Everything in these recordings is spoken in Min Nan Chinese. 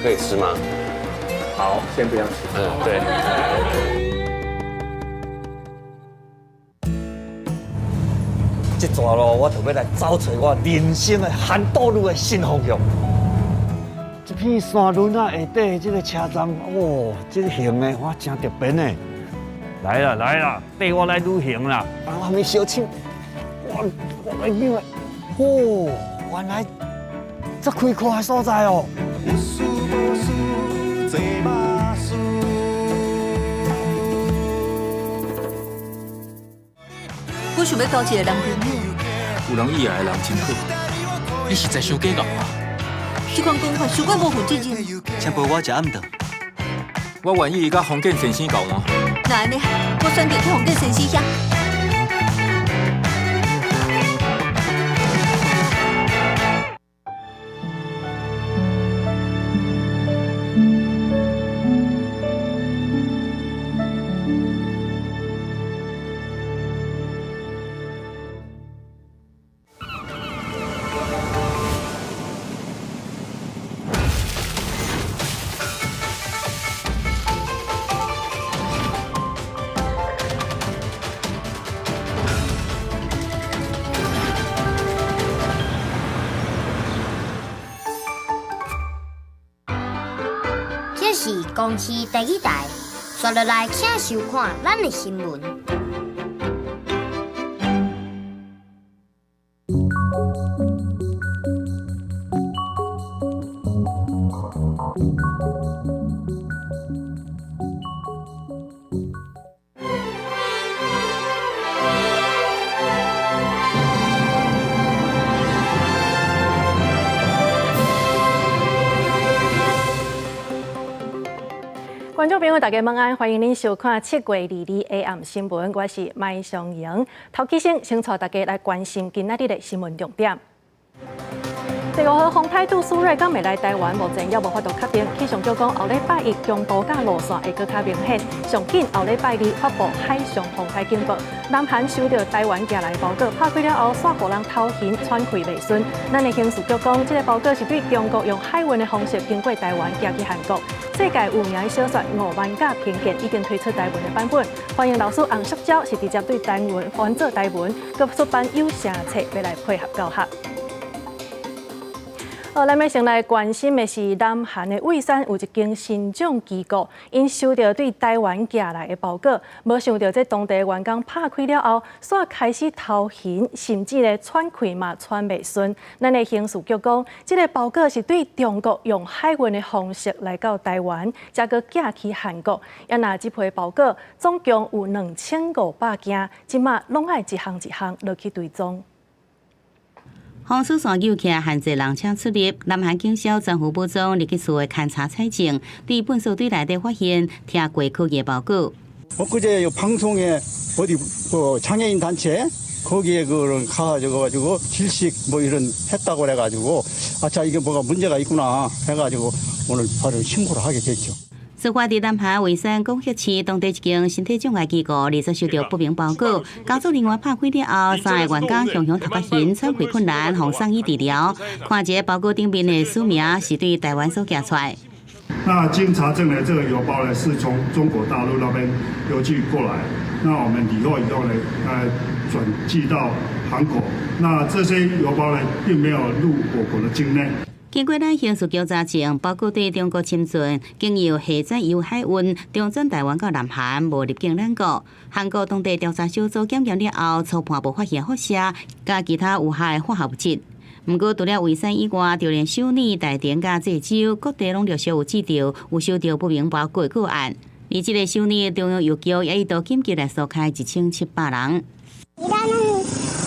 可以吃嗎？好，先不要吃。嗯，對。這段路我特欲來走揣我人生的韓道路的新方向。這片山崙仔下底這个車站，哦，這个行的我真特別呢。來啦來啦，帶我來旅行啦！啊，我還沒小手，我來扭的，哦，原來這開闊的所在哦。我想欲交一个男朋友。有人意愛的人真好，你實在傷假𠢕啊！這款講法傷過無負責任。請陪我食暗頓。我願意佮馮建先生交換。若按呢，我選擇去馮建先生遐。這是公視第二台，紲落來請收看咱的新聞。觀眾朋友，大家晚安，歡迎您收看7月22 AM 新聞，我是麥尚瑩。頭起先，先帶大家來關心今仔日的新聞重點。第五號風台杜蘇芮剛袂來台灣，目前猶無法度確定。氣象局講，後禮拜一強度佮路線會閣較明顯，上緊後禮拜二發布海上風台警報。南韓收到台灣寄來的包裹，拍開了後，煞予人頭痕喘氣袂順。咱的刑事局講，這个包裹是對中國用海運的方式經過台灣寄去韓國。世界有名的小說《五萬甲偏見》已經推出台文的版本，歡迎老師洪淑嬌是直接對台文翻做台文，閣出版有聲冊，欲來配合教學。好，咱欲先來關心的是南韓的蔚山有一間新創機構，𪜶收著對台灣寄來的包裹，無想著這當地員工拍開了後，煞開始頭痕，甚至咧喘氣嘛喘袂順。咱的刑事局講，這个包裹是對中國用海運的方式來到台灣，才閣寄去韓國。啊，若這批包裹總共有2500件，這馬攏愛一項一項落去追蹤。封鎖線遊客限制人車出入，南韓警消全副武裝入去厝的勘查採證，對糞埽隊內底發現聽過可疑包裹。 엊그제 방송에 어디 그 장애인 단체 거기에 그런 가가지고 질식 뭐 이런 했다고 그래가지고 아차 이게 뭐가 문제가 있구나 해가지고 오늘 바로 신고를 하게 됐죠. 事發佇南韓蔚山廣旭市當地一間身體障礙機構，二十收到不明包裹，工作人員拍開了後，三个員工雄雄頭殼痕，喘氣困難，予送醫治療。看一下包裹頂面的署名是對台灣所寄出來。那經查證呢，這個郵包呢是從中國大陸那邊郵寄過來，那我們理後以後呢，轉寄到韓國。那這些郵包呢，並沒有入我國的境內。經過咱刑事局查證，包裹對中國深圳經由下載由海運中轉台灣到南韓，無入境咱國。韓國當地調查小組檢驗了後，初判無發現輻射佮其他有害化學物質。毋過，除了蔚山以外，就連首爾、大田佮濟州各地攏陸續有接著有收著不明包裹個案。而這个首爾中央郵局也一度緊急來疏開1700人。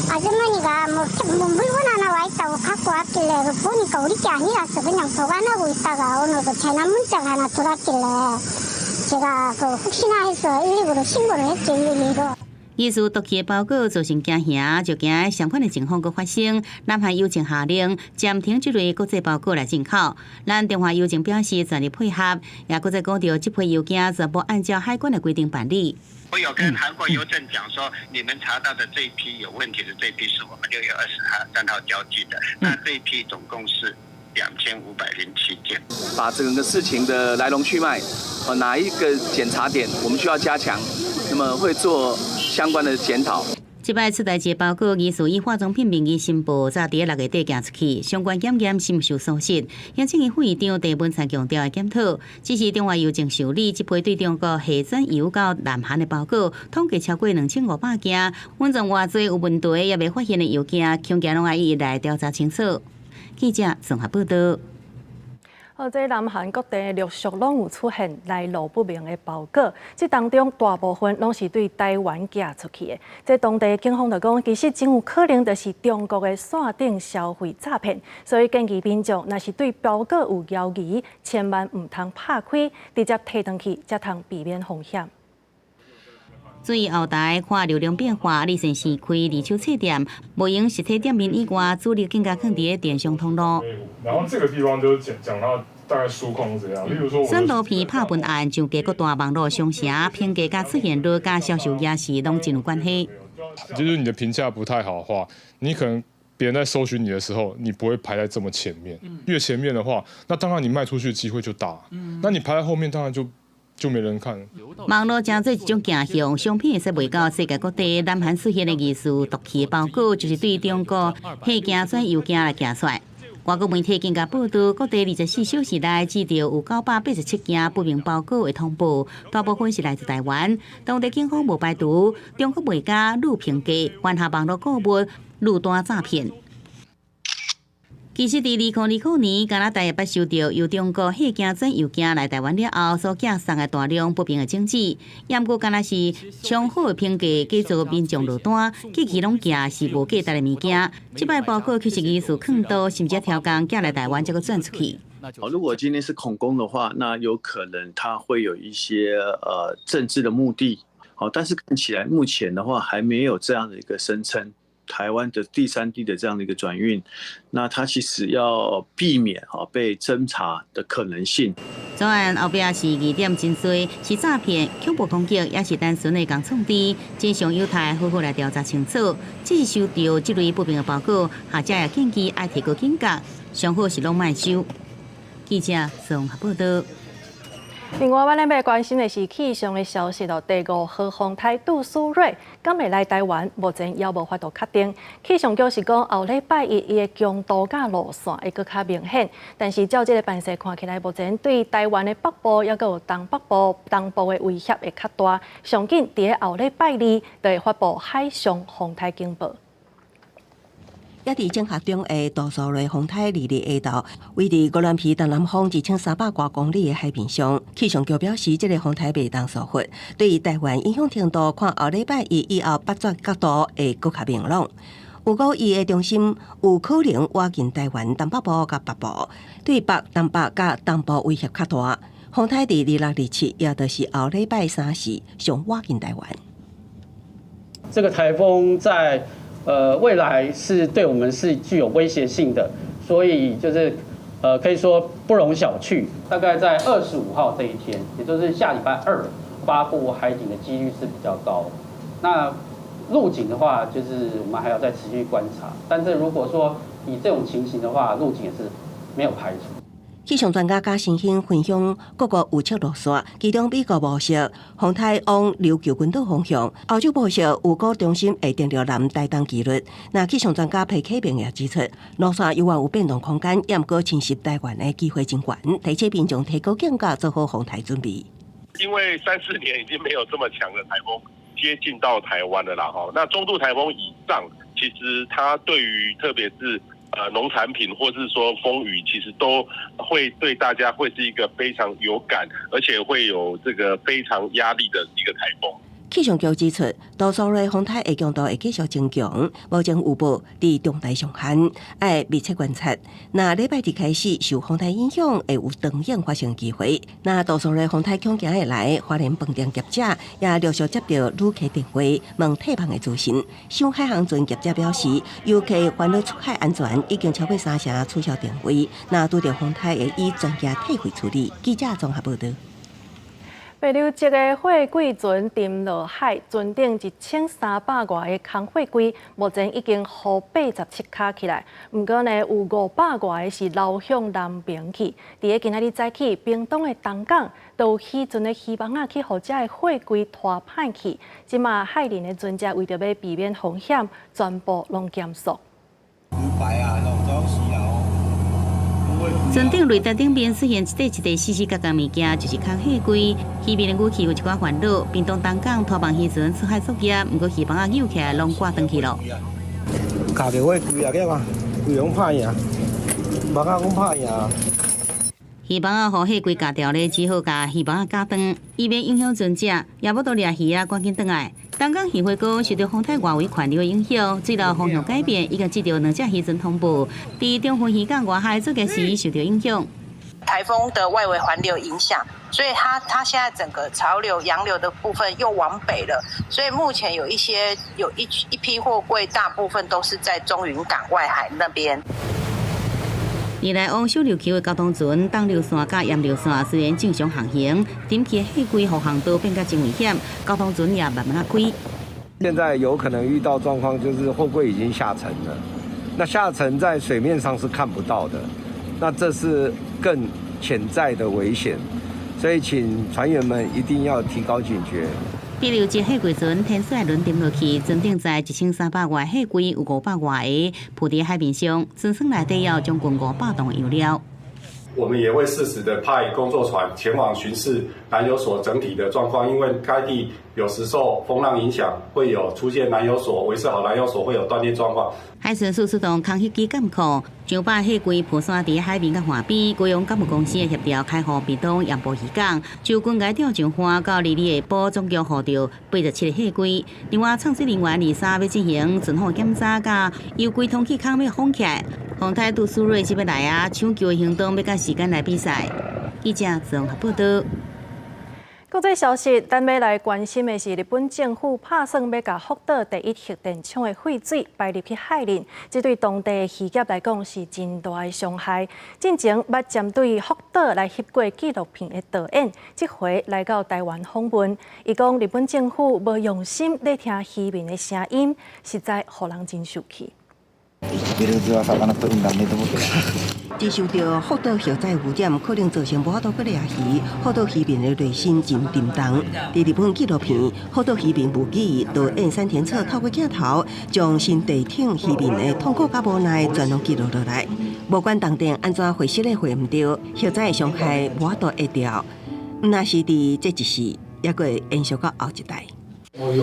아주머니가 뭐, 뭐 물건 하나 와 있다고 갖고 왔길래 보니까 우리 게 아니라서 그냥 보관하고 있다가 오늘 그 재난 문자가 하나 들어왔길래 제가 그 혹시나 해서 119로 신고를 했죠 112로. 疑似毒氣包裹造成驚嚇，就驚相款的情況閣發生。南韓郵政下令暫停這類國際包裹來進口。咱中華郵政表示全力配合，也閣再講著這批郵件全部按照海關的規定辦理。我有跟韓國郵政講說，你們查到的這一批有問題的這一批是我們6月23號交寄的，那這一批總共是2507件。把整個事情的來龍去脈，哪一個檢查點我們需要加強，那麼會做相關的檢討。這擺出來一個包裹，疑似以化妝品名義申報，早佇6月底寄出去，相關檢驗是毋是屬實？行政院副院長鄭文燦強調會檢討，只是中華郵政受理這批對中國下轉郵到南韓的包裹，統計超過2500件，穩裝偌濟有問題也未發現的郵件，恐驚攏愛一一來調查清楚。記者綜合報道。哦，這南韓各地陸續攏有出現來路不明的包裹，這當中大部分攏是對台灣寄出去的。這當地警方就講，其實真有可能就是中國的線頂消費詐騙，所以建議民眾若是對包裹有猶疑，千萬毋通拍開，直接提轉去，才通避免風險。注意後台看流量變化，你先先開二手冊店，無用實體店面以外，主力更加囥佇電商通路。然後這個地方就是講講到大概書況是怎樣，例如說，選圖片拍文案，上架各大網路商城，評價佮出現率佮銷售額是攏真有關係。就是你的評價不太好的話，你可能別人在搜尋你的時候，你不會排在這麼前面。越前面的話，那當然你賣出去的機會就大。那你排在後面，當然就沒人看。網路成做一種鏡像，商品會使賣到世界各地。南韓出現的疑似毒氣包裹，就是對中國貨件轉郵件來寄出來。外國媒體更加報道，各地24小時內接到有987件不明包裹的通報，大部分是來自台灣。當地警方無排除中國賣家愈評價，混合網路購物、預單詐騙。其實，佇2020年，加拿大也捌收著由中國貨件轉郵件來台灣了後所寄送的大量不明的種子，也毋過敢若是上好的評價，繼續民眾落單，寄去攏寄是無價值的物件。這擺包裹卻是疑似坑刀，甚至刁工寄來台灣，才閣轉出去。如果今天是恐攻的話，那有可能他會有一些政治的目的。好，但是看起來目前的話，還沒有這樣的一個聲稱。台灣的第三地的這樣的一個轉運，那它其實要避免被偵查的可能性。專案後壁是疑點真多，是詐騙、恐怖攻擊，抑是單純的共創治？真相有待好好來調查清楚。只是收到這類不明的包裹，學者也建議愛提高警覺，上好是攏莫收。記者綜合報道。另外，咱咧欲關心的是氣象的消息咯。第五號風颱杜蘇芮敢會來台灣？目前猶無法度確定。氣象局是講後禮拜一伊的強度佮路線會閣較明顯。但是照這個盤勢看起來，目前對台灣的北部抑閣有東北部、東部的威脅會較大。上緊佇後禮拜二就會發布海上風颱警報。抑佇整合中的杜蘇芮風颱22日下晝，位佇宜蘭市東南方1300外公里的海面上。氣象局表示，這個風颱袂當疏忽，對於台灣影響程度，看後禮拜一以後發展角度會閣較明朗。預估伊的中心有可能倚近台灣東北部佮北部，對北、東北佮東部威脅較大。風颱佇26、27，也就是後禮拜三時上倚近台灣。這個颱風在未來是對我們是具有威脅性的，所以就是可以說不容小覷。大概在25號這一天，也就是下禮拜二，發布海警的幾率是比較高。那陸警的話，就是我們還要再持續觀察。但是如果說以這種情形的話，陸警也是沒有排除。氣象專家加新興分享各國預測路線，其中美國模式風颱往琉球群島方向，歐洲模式預估中心會定著南台東機率。那氣象專家皮啟明也指出，路線猶原有變動空間，也毋過侵襲台灣的機會真懸，提醒民眾提高警覺，做好風颱準備。因為三四年已經沒有這麼強的颱風接近到台灣了啦，哈。那中度颱風以上，其實它對於特別是農產品或是說風雨，其實都會對大家會是一個非常有感，而且會有這個非常壓力的一個颱風。氣象局指出，杜蘇芮風颱的強度會繼續增強，目前預報佇中台上岸，愛密切觀察。若禮拜二開始受風颱影響，會有長雨發生機會。若杜蘇芮風颱恐驚會來，花蓮飯店業者也陸續接著旅客電話問退房的資訊。上海航船業者表示，遊客煩惱出海安全，已經超過三成取消訂位。若拄著風颱，會以全額退費處理。記者綜合報道。帛琉籍的貨櫃船沉落海，船頂1300外个空貨櫃，目前已經予87跤起來。毋過呢，有500外个是流向南爿去。佇咧今仔日早起，屏東的東港都有漁船的漁網仔去予遮的貨櫃拖歹去。這馬海輪的船隻為著欲避免風險，全部攏減速。船頂擂台頂面出現一塊一塊死死角角物件，就是空貨櫃。漁民的語氣有一寡煩惱。屏東東港拖網漁船出海作業，毋過漁網仔扭起來攏掛斷去囉。卡著貨櫃啊，個嘛，規攏拍贏，網仔攏拍贏。漁網仔予貨櫃咬牢咧，只好共漁網仔絞斷，以免影響船隻，也無多掠魚仔，趕緊轉來。東港漁會講，受著風台外圍環流的影響，水流方向改變，已經接著兩隻漁船通報，佇中分漁港外海作業時受著影響。颱風的外圍環流影響，所以它現在整個潮流洋流的部分又往北了，所以目前有一些有一一批貨櫃，大部分都是在中雲港外海那邊。二來往小琉球的交通船東流線佮鹽流線雖然正常航行，沉去的貨櫃予航道變甲真危險，交通船也慢慢仔開。現在有可能遇到狀況，就是貨櫃已經下沉了，那下沉在水面上是看不到的，那這是更潛在的危險，所以請船員們一定要提高警覺。帛琉籍貨櫃船天使輪沉落去，船頂載1300外貨櫃，有500外个浮佇海面上，船艙內底有將近500噸油料。我們也會適時的派工作船前往巡視攔油索整體的狀況，因為該地有時受風浪影響，會有出現攔油索維持好攔油索會有斷裂狀況。海巡署出動空翕機監控，將擺貨櫃浮山佇海面佮岸邊，高雄港務公司的協調開放屏東鹽埔漁港，就軍改釣上岸到二二下晡，總共予著87個貨櫃。另外，創水人員23欲進行巡航檢查，佮油櫃通氣孔欲封起來。風台杜蘇芮這欲來啊，搶救的行動欲佮時間來比賽。記者綜合報導。國際消息，咱欲來關心的是，日本政府拍算欲共福島第一核電廠的廢水排入去海裡，這對當地的漁業來講是真大的傷害。進前捌針對福島來翕過紀錄片的導演，這回來到台灣訪問，伊講日本政府無用心咧聽漁民的聲音，實在予人真受氣。只受著福島核災污染，可能造成無法度閣掠魚，福島漁民的內心真沉重。佇日本紀錄片《福島漁民母語》導演山田徹透過鏡頭，將身地挺漁民的痛苦佮無奈全攏記錄落來。無管當地按怎回釋咧回毋著，核災的傷害無法度抹掉，毋但是佇這一世，猶閣會延續到後一代。誰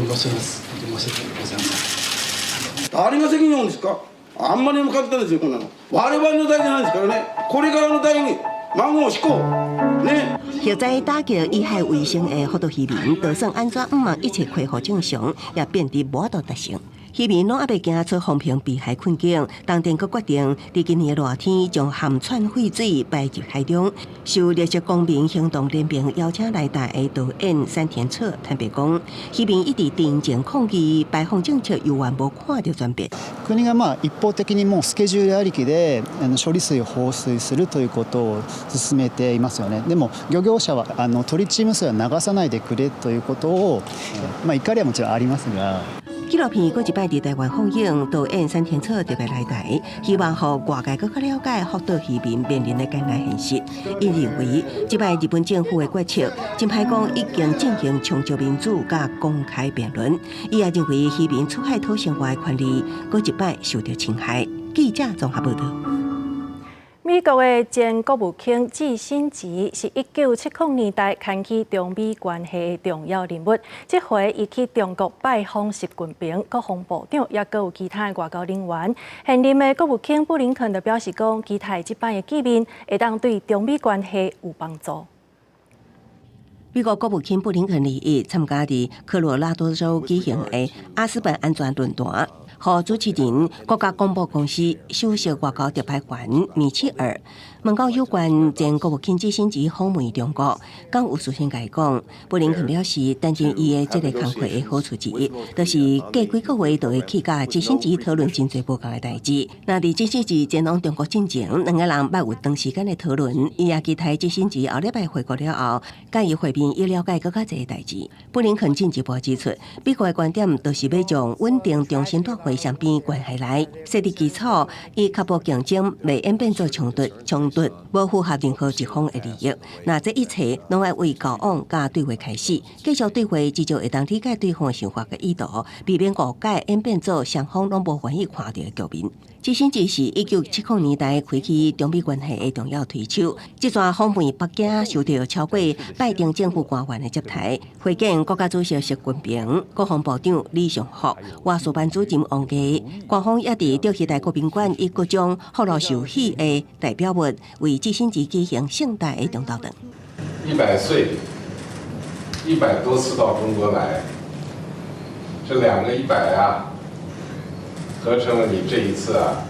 が責任負うんですか？あんまりにも簡単ですよ、こんなの。我々の代じゃないですからね。これからの代に孫を引こう。ね。核災打擊以海為生的福島漁民，就算按怎向望一切恢復正常，也變得無法度達成。漁民攏猶未行出風評避海困境，東電閣決定佇今年熱天將含氚廢水排入海中。受綠色公民行動聯盟邀請來台的導演山田徹坦白講，漁民一直沉靜抗議排放政策，猶原無看著轉變。国がまあ一方的にもうスケジュールありきで処理水を放水するということを進めていますよね。でも漁業者はトリチウム水は流さないでくれということを、まあ怒りはもちろんありますが。紀錄片閣一擺佇台灣放映，導演山田徹特別來台，希望予外界閣較了解福島漁民面臨的艱難現實。伊認為，這擺日本政府的決策，真歹講已經進行充足民主佮公開辯論。伊也認為漁民出海討生活的權利，閣一擺受著侵害。記者綜合報導。美國的前國務卿季辛吉是1970年代牽起中美關係的重要人物。這回伊去中國拜訪習近平國防部長，也閣有其他的外交人員。現任的國務卿布林肯就表示講，期待這擺的見面會當對中美關係有幫助。美國國務卿布林肯21參加佇科羅拉多州舉行的阿斯本安全論壇。予主持人國家廣播公司首席外交特派員米切爾問到有關前國務卿基辛格訪問中國，敢有事先共伊講？布林肯表示，擔任伊的這个工課的好處之一，就是過幾個月就會去佮基辛格討論真濟無仝的代誌。若佇基辛格前往中國進前，兩个人捌有長時間的討論。伊也期待基辛格後禮拜回國了後，佮伊會面，以了解閣較濟代誌。布林肯進一步指出，美國的觀點就是欲將穩定重新帶回雙邊關係來，設立基礎，以確保競爭袂演變做衝突，衝突無符合任何一方的利益。若這一切攏愛為交往佮對話開始，繼續對話，至少會當理解對方的想法佮意圖，避免誤解演變做雙方攏無願意看著的局面。基辛格是1970年代開啟中美關係的重要推手，這逝訪問北京受到超過拜登政府官員的接待，會見國家主席習近平、國防部長李尚福、外事辦主任王毅。官方也佇卓溪台國賓館以各種福祿壽喜的代表物，為基辛格舉行盛大的中晝頓。100歲，100多次到中國來，這兩個一百啊，合成了你這一次啊，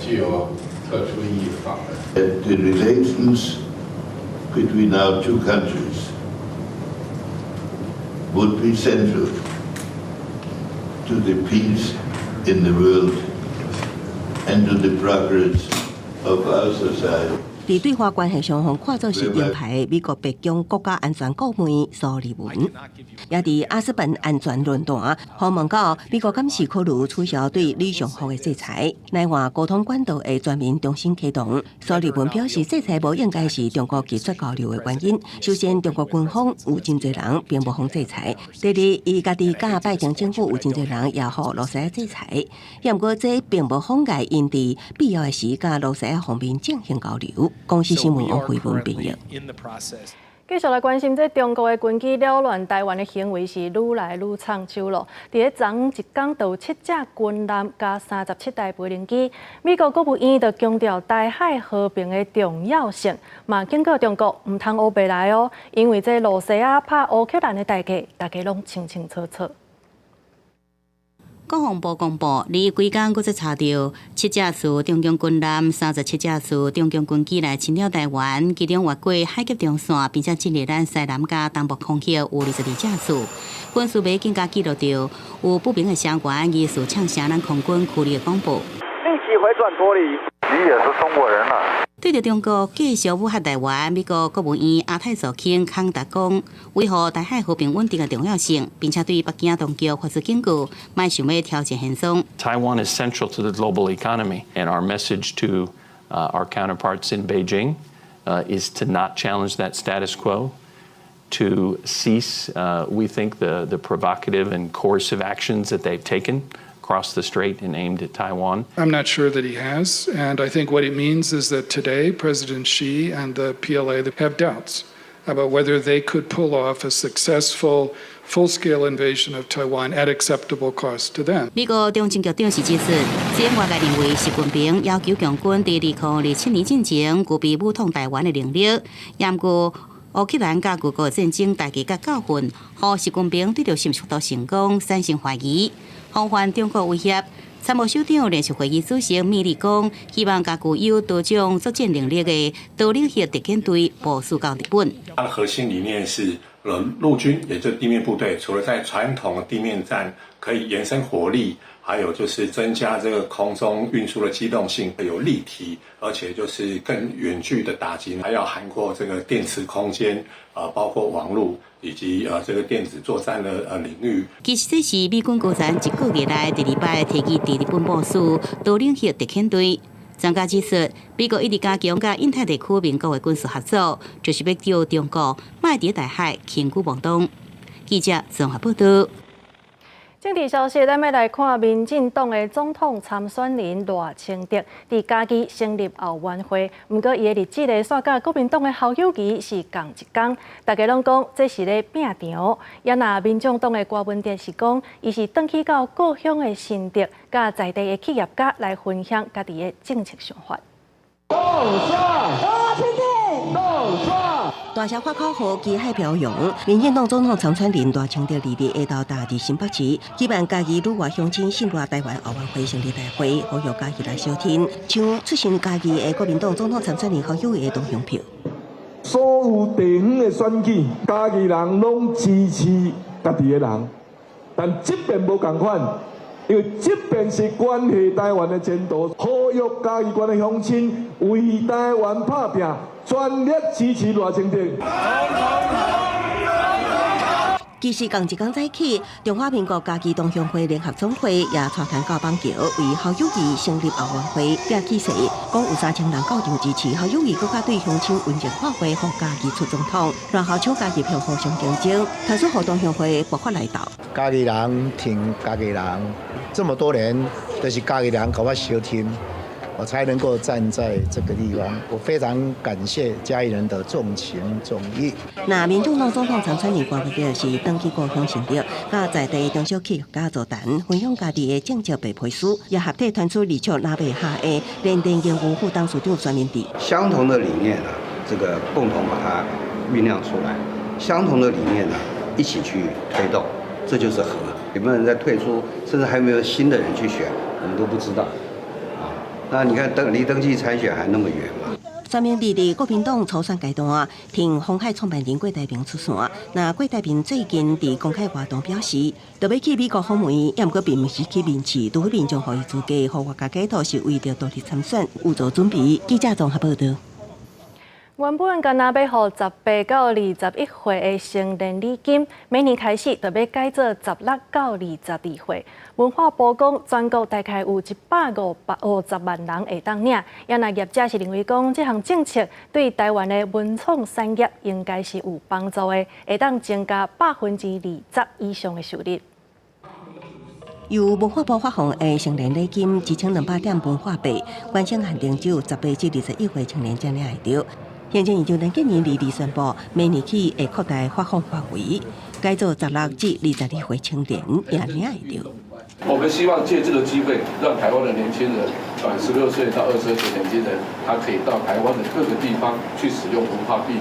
具有特殊意義的訪問。 The relations between our two countries would be central to the peace in the world and to the progress of our society. 佇對華關係上，予看做是鷹派美國白宮國家安全顧問蘇利文，也佇阿斯本安全論壇訪問到美國敢是考慮取消對李尚福的制裁，來換溝通管道的全面重新啟動。蘇利文表示，制裁無應該是中國拒絕交流的原因。首先，中國軍方有真濟人並無予制裁；第二，伊家己佮拜登政府有真濟人也予俄羅斯制裁。也毋過，這並無妨礙𪜶佇必要的時佮俄羅斯方面進行交流。公視新聞王慧文編譯。繼續來關心，這中國的軍機擾亂台灣的行為是愈來愈重手咯。佇咧昨昏一工就有七架軍艦佮37台無人機。美國國務院就強調台海和平的重要性，嘛警告中國毋通烏白來哦，因為這露西亞拍烏克蘭的代價，大家攏清清楚楚。國防部公布，佇規工閣再查著七架次中共軍艦、37架次中共軍機來侵擾台灣，其中越過海峽中線，並且進入咱西南佮東部空域有22架次。軍事媒更加記錄著有不明的聲源疑似嗆聲咱空軍區域的廣播。立即回轉脫離。你也是中國人啊！對著中國繼續武嚇台灣，美國國務院亞太助卿康達講，維護台海和平穩定的重要性，並且對北京當局發出警告，莫想欲挑戰現狀。 Taiwan is central to the global economy, and our message to our counterparts in Beijing is to not challenge that status quo, to cease, we think, the provocative and coercive actions that they've taken across the strait and aimed at Taiwan. I'm not sure that he has, and I think what it means is that today President Xi and the PLA have doubts about whether they could pull off a successful full-scale invasion of Taiwan at acceptable cost to them. 美國中情局長是指出，雖然外界認為習近平要求共軍佇2027年進前具備武統台灣的能力，毋過烏克蘭佮俄國戰爭代價佮教訓，予習近平對著是毋是會成功產生懷疑。防範中國威脅，參謀首長聯席會議主席米利講，希望共具有多種作戰能力的多能核特遣隊部署到日本。它的核心理念是，陸軍也就是地面部隊，除了在傳統的地面戰可以延伸火力，還有就是增加這個空中運輸的機動性，有立體，而且就是更遠距的打擊，還要涵蓋這個電磁空間，包括網絡以及這個電子作戰的領域。其實這是美軍高層一個月來第二擺提議佇日本部署多能核特遣隊。專家指出，美國一直加強佮印太地區盟國的軍事合作，就是欲叫中國莫佇台海輕舉妄動。記者綜合報道。政治消息，咱欲來看民進黨的總統參選人賴清德，佇嘉義成立後援會，毋過伊的日子咧，煞佮國民黨的侯友宜是仝一工，大家攏講這是咧拚場。也若民眾黨的柯文哲是講，伊是轉去到故鄉的新竹，佮在地的企業家來分享家己的政策想法。大聲發口號，旗海飄揚。民進黨總統參選人賴清德22下晝踏入新北市，舉辦嘉義旅外鄉親信賴台灣後援會成立大會，呼籲嘉義來相挺。像出身嘉義的國民黨總統參選人侯友宜的同鄉票。所有地方的選舉，嘉義人攏支持家己的人，但這邊無仝款，因為這邊是關係台灣的前途，呼籲嘉義縣的鄉親為台灣拍拚，全力支持賴清德。其實，仝一工早起，中華民國嘉義同鄉會聯合總會也帶團到板橋，為侯友宜成立後援會，拼氣勢，講有3000人到場支持侯友宜，閣較對鄉親溫情喊話，予嘉義出總統，然後搶嘉義票互相競爭，團出予同鄉會爆發內鬥。嘉義人挺嘉義人，這麼多年都是嘉義人共我相挺，我才能夠站在這個地方。我非常感謝嘉義人的重情重義。那民眾黨總統參選人郭台銘是轉去故鄉新竹，佮在地中小企業家座談，分享家己的政策白皮書，也合體團出二笑南北下的聯電營運副董事長孫明智。相同的理念呢，這個共同把它醞釀出來；相同的理念呢，一起去推動，這就是和。有沒有人在退出，甚至還有沒有新的人去選，我們都不知道。那你看登離登記參選還那麼遠嘛？孫明智佇國民黨初選階段，挺鴻海創辦人郭台銘出線。那郭台銘最近佇公開活動表示，著欲去美國訪問，也毋過並毋是去面試，除非民眾予伊資格，予外界解套是為著獨立參選有做準備。記者綜合報導。原本干焦欲予18到21歲的成年禮金，明年開始就欲改做16到22歲。文化部講，全國大概有150萬人會當領。也若業者是認為講，這項政策對台灣的文創產業應該是有幫助的，會當增加20%以上的收入。由文化部發放的成年禮金1200點文化幣，原先限定只有18至21歲青年才領會著。行政院長陳建仁22宣布，明年起會擴大發放範圍，改做16至22歲青年也領會著。我們希望借這個機會，讓台灣的年輕人，16歲到22歲年輕人，他可以到台灣的各個地方去使用文化幣，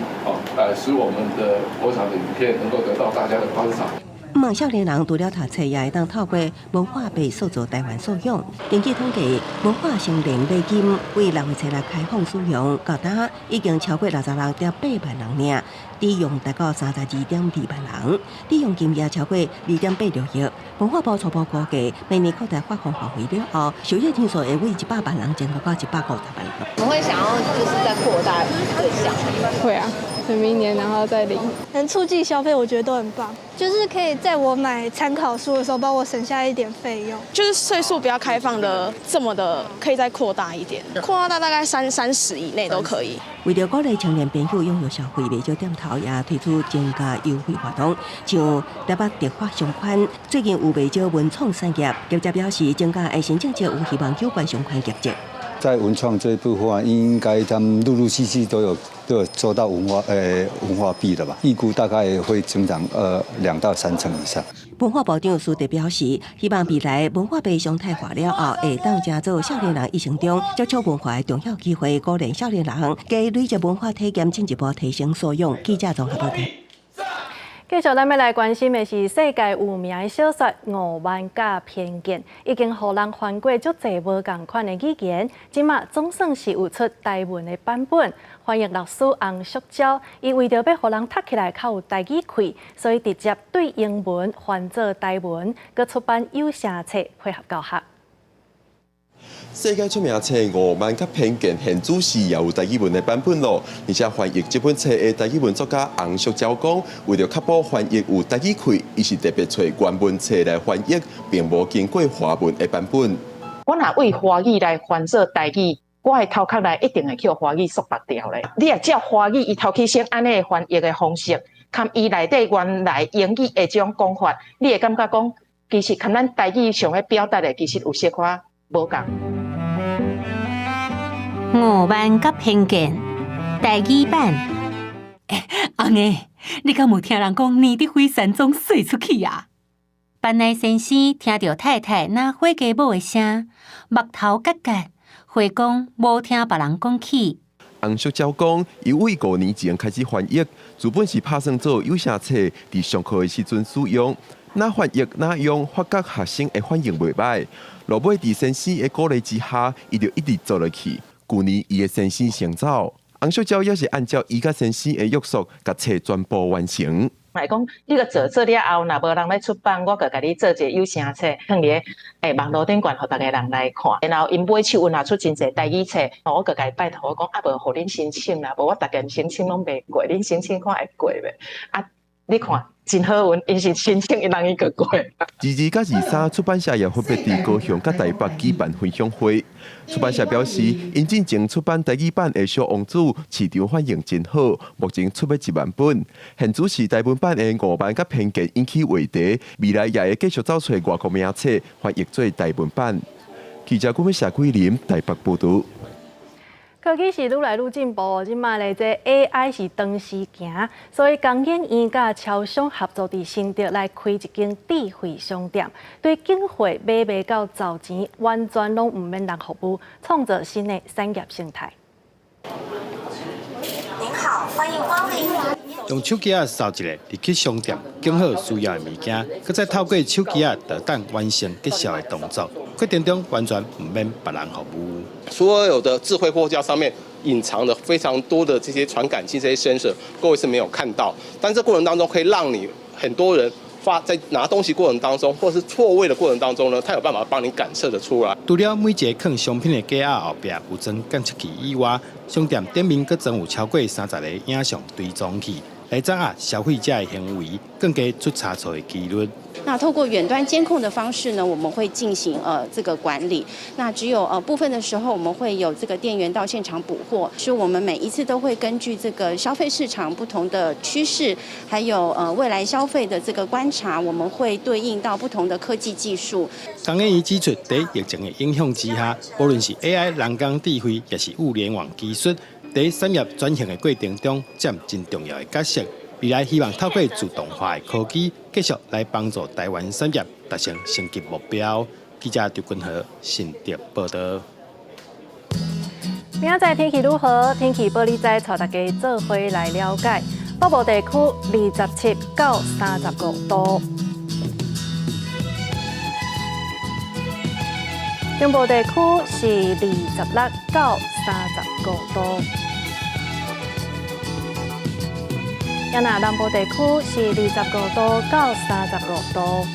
使我們的國產的影片能夠得到大家的觀賞。毋少年人除了讀冊，也會當透過文化幣塑造台灣素養。根據統計，文化成年禮金對6月初來開放使用，到今已經超過66.8萬人領，抵用達到32.2萬人，抵用金額超過2.86億。文化部初步估計，明年擴大發放範圍了後，受益人數會為100萬人增加到150萬人。我們會想要就是再擴大對象。會啊，等明年然後再領。能促進消費，我覺得都很棒，就是可以在我買參考書的時候，幫我省下一點費用。就是歲數不要開放的這麼的，可以再擴大一點，擴大到大概30以內都可以。為著鼓勵青年朋友踴躍消費，袂少店頭也推出增加優惠活動，像台北特發商圈，最近有袂少文創產業，業者表示，增加的新政策有希望有關相關業績。在文創這一部分，應該他們陸陸續續都有收到文化幣的吧？預估大概會增長2到3成以上。文化部長蘇德表示，希望未來文化幣常態化了後，會當成做少年人一生中接觸文化的重要機會，鼓勵少年人加累積文化體驗，進一步提升素養。記者綜合報導。繼續，咱欲來關心的是世界有名的小說《傲慢佮偏見》，已經予人翻過足濟無仝款的語言，這馬總算是有出台文的版本。翻譯老師洪淑嬌，伊為著欲予人讀起來較有台語氣，所以直接對英文翻做台文，閣出版有聲冊配合教學。世界出名冊《傲慢佮偏見》現主時也有台語文的版本囉。而且翻譯這本冊的台語文作家洪淑嬌講，為著確保翻譯有台語氣，伊是特別揣原文冊來翻譯，並無經過華文的版本。我若對華語來翻做台語，我的頭殼內一定會去予華語束縛掉咧。你若照華語伊頭起先按呢个翻譯的方式，含伊內底原來英語的這種講法，你會感覺講，其實含咱台語想欲表達的，其實有小可無仝。傲慢佮偏見，台語版。欸，阿英，你敢有聽人講年德輝山莊稅出去啊？班內先生聽著太太若火雞母的聲，目頭結結，回講無聽別人講起。洪淑娇講，伊為5年前開始翻譯，原本是拍算做有聲冊，佇上課的時陣使用。哪翻譯哪用，發覺學生的反應袂䆀。落尾佇先生的鼓勵之下，伊就一直做落去。舊年伊的先生先走，洪淑嬌也是按照伊佮先生的約束，共冊全部完成。嘛會講，你閣做做了後，若無人欲出版，我閣共你做一个有聲冊，放佇咧網路頂懸，予逐个人來看。然後𪜶買手運也出真濟台語冊，我閣共伊拜託，我講啊無，予恁申請啦，無我逐個申請攏袂過，恁申請看會過袂？啊，你看真好運，𪜶是申請伊人伊閣過。 22佮23，出版社也分別佇高雄佮台北舉辦分享會。出版社表示，𪜶進前出版台語版的《小王子》，市場反應真好，目前出欲1萬本。現主是台文版的誤慢佮偏見引起話題，未來也會繼續走揣外國名冊翻譯做台文版。記者郭美霞、桂林台北報導。科技是愈來愈進步，這擺咧這 AI 是當時行，所以工研院佮超商合作佇新竹來開一間智慧商店，對進貨買賣到找錢，完全攏毋免人服務，創造新的產業生態。您好，歡迎光臨。用手機仔掃一下，入去商店，揀好需要的物件，閣再透過手機仔就當完成結帳的動作，過程中完全毋免別人服務。所有的智慧貨架上面隱藏了非常多的這些傳感器、這些 sensor，各位是沒有看到。但這過程當中可以讓你很多人發在拿東西過程當中，或是錯位的過程當中呢，它有辦法幫你感測得出來。除了每一个囥商品的架仔後壁有裝監測器以外，商店頂面閣裝有超過30个影像追蹤器，來掌握消費者的行為，更加出差錯的機率。那透過遠端監控的方式呢，我們會進行這個管理。那只有部分的時候，我們會有這個店員到現場補貨。所以我們每一次都會根據這個消費市場不同的趨勢，還有未來消費的這個觀察，我們會對應到不同的科技技術。工研院指出，佇疫情的影響之下，無論是 AI 人工智慧，抑是物聯網技術，佇產業轉型的過程中，佔真重要的角色。未來希望透過自動化的科技，繼續來幫助台灣產業達成升級目標。記者劉君和新竹報導。明仔載天氣如何？天氣報你知，帶大家做伙來了解。北部地區27到35度，中部地區是26到35度。啊，若南部地區是25度到35度，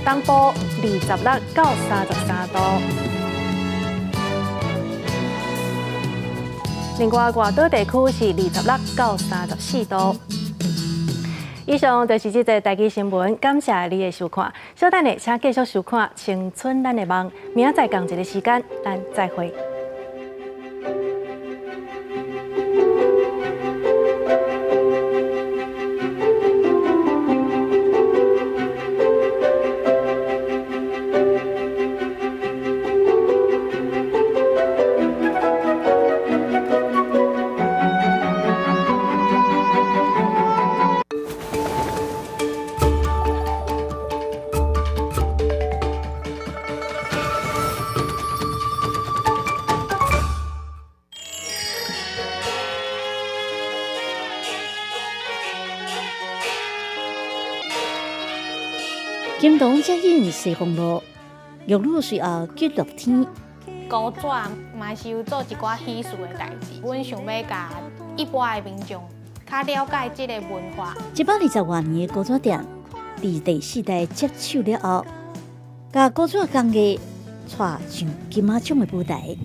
東部26到33度。另外，外島地區是26到34度。以上就是這節台語新聞，感謝你的收看。稍等下，請繼續收看《青春咱的夢》，明仔載仝一个時間，咱再會。金堂接引西风路，玉女随后吉乐天。古纸嘛是有做一寡喜事的代誌，阮想欲共一般的民眾較了解這个文化。120外年的古紙店，佇第四代接手了後，共古紙工藝帶上金馬獎的舞台。